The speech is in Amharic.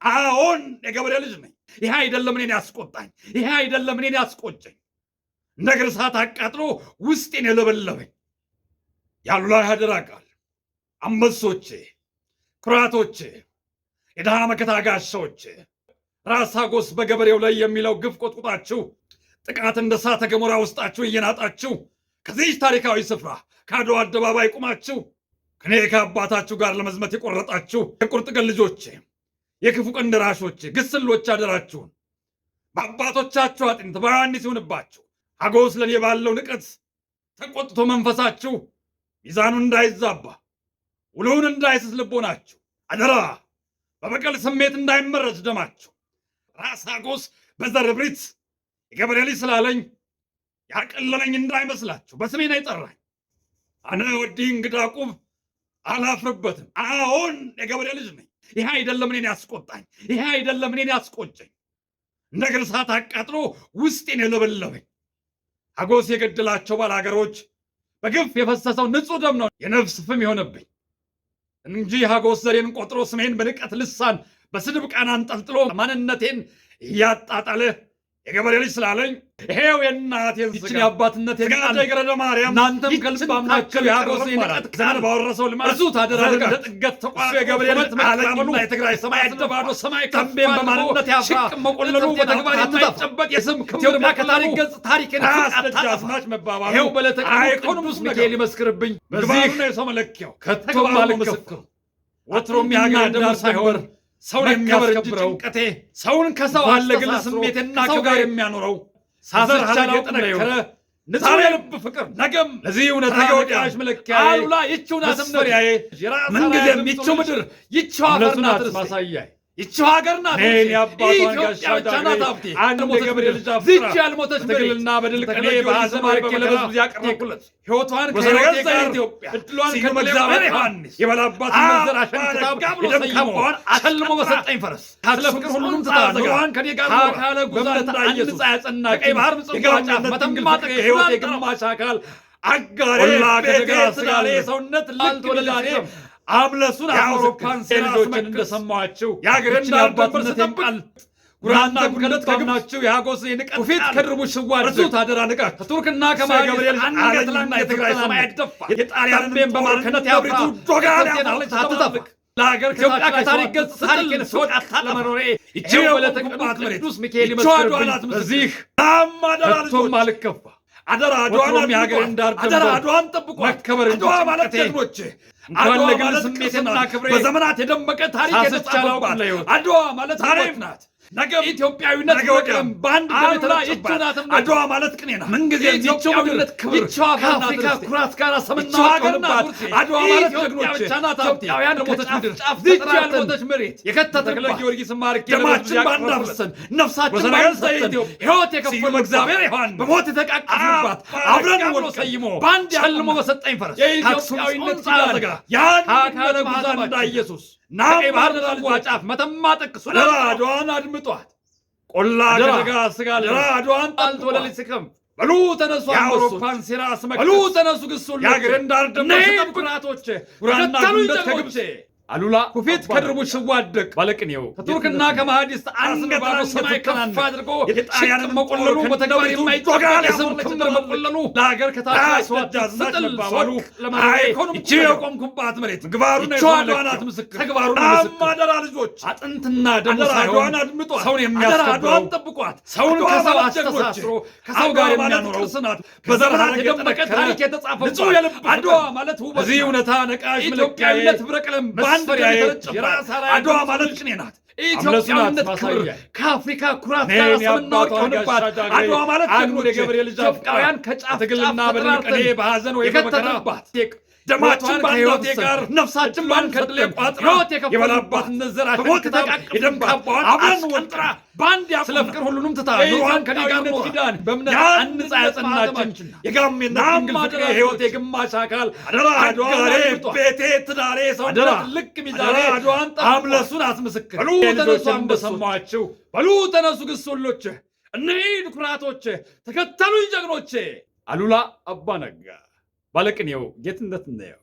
አዎን የገበሬ ልጅ ነኝ። ይሄ አይደለም እኔን ያስቆጣኝ፣ ይሄ አይደለም እኔን ያስቆጨኝ። እንደ እግር እሳት አቃጥሎ ውስጤን የለበለበኝ ያሉላ ያደራ ቃል አንበሶቼ፣ ኩራቶቼ፣ የድሃ መከታ ጋሻዎቼ፣ ራስ ሐጎስ በገበሬው ላይ የሚለው ግፍ ቆጥቁጣችሁ፣ ጥቃት እንደ እሳተ ገሞራ ውስጣችሁ እየናጣችሁ፣ ከዚህ ታሪካዊ ስፍራ ከአድዋ አደባባይ ቁማችሁ ከኔ ከአባታችሁ ጋር ለመዝመት የቆረጣችሁ የቁርጥ ቀን ልጆቼ፣ የክፉ ቀን ደራሾቼ፣ ግስሎች አደራችሁን በአባቶቻችሁ አጥንት በዮሐንስ ይሁንባችሁ። ሐጎስ ለእኔ ባለው ንቀት ተቆጥቶ መንፈሳችሁ ሚዛኑን እንዳይዛባ፣ ውሎውን እንዳይስት ልቦናችሁ፣ አደራ በበቀል ስሜት እንዳይመረዝ ደማችሁ። ራስ ሐጎስ በዘር እብሪት የገበሬ ልጅ ስላለኝ ያቀለለኝ እንዳይመስላችሁ፣ በስሜ ነው የጠራኝ። አነ ወዲ እንግዳ ቁብ አላፍርበትም። አዎን የገበሬ ልጅ ነኝ። ይሄ አይደለም እኔን ያስቆጣኝ፣ ይሄ አይደለም እኔን ያስቆጨኝ። እንደ እግር እሳት አቃጥሎ ውስጤን የለበለበኝ ሐጎስ የገደላቸው ባላገሮች በግፍ የፈሰሰው ንጹሕ ደም ነው የነፍስ ፍም የሆነብኝ እንጂ ሐጎስ ዘሬን ቆጥሮ ስሜን በንቀት ልሳን በስድብ ቃና አንጠልጥሎ ማንነቴን እያጣጣለ የገበሬ ልጅ ስላለኝ ይሄው የእናቴን ይችን የአባትነት የገረደ ማርያም እናንተም ከልብ አምናችሁ የሐጎስ የንቀት ዘመን ባወረሰው ልማድ እርሱ ታደራደር እንደ ጥገት ተቋርጦ የገበሬ ልጅ አለኝና የትግራይ ሰማይ ባዶ ሰማይ ተንቤን በማንነት ያፍራ ሽቅም መቆለሉ በተግባር የማይጨበጥ የስም ኢትዮጵያ ከታሪክ ገጽ ታሪክን አስደጃዝማች መባባሉ ይኸው በዕለተ ቅዱስ ሚካኤል ይመስክርብኝ። በዚህ ነው የሰው መለኪያው ከቶም አልከፋም። ወትሮም የሀገር ዳር ሳይሆን ሰውን የሚያስከብረው ጭንቀቴ ሰውን ከሰው አለ ግል ስሜትና ከሰው ጋር የሚያኖረው ሳዘር የጠነከረ ንጹሕ የልብ ፍቅር ነገም ለዚህ እውነታ ወዲያሽ መለኪያ አሉላ ይቺው ናት መስፈሪያዬ። ምንጊዜም ይቺው ምድር ይቺው አፈር ናት ማሳያዬ፣ ይቺው ሀገር ናት ኢትዮጵያ ብቻ ናት ሀብቴ። አንድ የገበሬ ልጅ ዝች ያልሞተች ትግልና በድል ቅኔ በሐዘን ባርኬ ለሕዝብ ያቀረብኩለት ሕይወቷን ከሕይወቴ ጋር ኢትዮጵያ እድሏን ከእግዚአብሔር ዮሐንስ የበላባት መዘር አሸንክታ የደም ካባዋን አሸልሞ በሰጠኝ ፈረስ ስለ ፍቅር ሁሉንም ትታ ኑሯን ከኔ ጋር ካለ ጉዛት አንጻ ያጸና ቀይ ባህር ምጽዋ ጫፍ መተማ ጥቅ የሕይወቴ ግማሽ አካል አጋሬ ቤቴ ስጋሌ ሰውነት ልክ ሚዛኔ አምለሱን የአውሮፓን ልጆችን እንደሰማችሁ የአገርን ዳር ድንበር ስጠብቅ ጉራና ጉድለት ከግብናችሁ የሐጎስ የንቀት ፊት ከድርቡሽ ስዋድ እርሱ ታደራ ንቃት ከቱርክና ከማገብርኤል አንገት ለአንገት የትግራይ ሰማይ አይደፋ የጣሊያንን በማርከነት ያብሪቱ ዶጋል አትጠብቅ ለሀገር ኢትዮጵያ ከታሪክ ገጽ ታሪክን ስወጣ ለመኖሬ ይቺው በዕለተ ቅዱስ ሚካኤል ይመስክርብኝ። በዚህ ከቶም አልከፋ። አደራ አድዋን የሀገርን ዳር አደራ አድዋን ጠብቋት መከበር አድዋ ማለት ጀግኖች እንኳን ለግል ስሜትና ክብሬ በዘመናት የደመቀ ታሪክ የተጻፈባት አድዋ ማለት ታሪክ ናት። ነገም ኢትዮጵያዊነት ነገም በአንድ ደም የተረጨባት አድዋ ማለት ቅኔ ናት። ምንጊዜም ኢትዮጵያዊነት ክብር ከአፍሪካ ኩራት ጋር ሰምና ሀገር አድዋ ማለት ጀግኖች ኢትዮጵያውያን ለሞተች ምድር ዝች ያልሞተች መሬት የከተተ ተክለ ጊዮርጊስ ማርኬ ደማችን በአንድ አፍሰን ነፍሳችን በአንድ ሰጠን ሕይወት የከፈሉ እግዚአብሔር ዮሐንስ በሞት የተቃቀፍንባት አብረን ወድቀን ሰይሞ በአንድ ሸልሞ በሰጠኝ ፈረስ የኢትዮጵያዊነት ኪዳን ያን አካለ ጉዛ እንዳ ኢየሱስ ናም ባህር ጫፍ መተማ ጥቅ ሱዳን አድዋን አድምጧት ቆላ ከደጋ ስጋ አድዋን ጣልቶ ለሊት ስክም በሉ ተነሱ የአውሮፓን ሴራ አስመክት በሉ ተነሱ ግሱሎች የአገርን ዳር ድንበር ስጠብቁ ኩራቶቼ ጉራና ጉንደት ከግብፅ አሉላ ኩፊት ከድርቡሽ ስዋደቅ ባለቅኔው ከቱርክና ከመሐዲስት አንገት ሰማይ ከፍ አድርጎ የጣሊያንን መቆለሉ በተግባር የማይጮጋል የስም ክምር መቆለሉ ለሀገር ከታች ስጥል ለማይኮንም እቺ የቆምኩባት መሬት ምግባሩን አድዋ ምስክር ተግባሩን ምስክር አደራ ልጆች አጥንትና ደም ሳይሆን አድምጧት ሰውን የሚያስከብረው አድዋን ጠብቋት ሰውን ከሰው አስተሳስሮ ከሰው ጋር የሚያኖረው በዘመናት የደመቀ ታሪክ የተጻፈባት አድዋ ማለት ውበት እዚህ እውነታ ነቃሽ ኢትዮጵያዊነት ህብረ ቀለም በአንድ አድዋ ማለት ቅኔ ናት። ኢትዮጵያዊነት ክብር ከአፍሪካ ኩራት ጋር ሰምና ወርቅ የሆነባት አድዋ ማለት ጀግኖች ኢትዮጵያውያን ከጫፍ ጫፍ ተጠራርተን የከተትንባት ደማችን በሕይወቴ ጋር ነፍሳችን በአንድ ሰጠን ሕይወት የከፈልንባት በሞት የደም ካባዋን አብረን ወጥራ በአንድ ስለ ፍቅር ሁሉንም ትታ ኑሯን ከኔ ጋር ኖራ ኪዳን በእምነት አንጻ ያጸናችን የጋሜና ድንግል ፍቅሬ የሕይወቴ ግማሽ አካል አጋሬ ቤቴ ትዳሬ ሰውነት ልክ ሚዛኔ አምለሱን አስምስክር በሉ ተነሱ እንደሰማችሁ በሉ ተነሱ ግሶሎች እንሂድ ኩራቶቼ ተከተሉኝ ጀግኖቼ። አሉላ አባ ነጋ ባለቅኔው ጌትነት እንየው።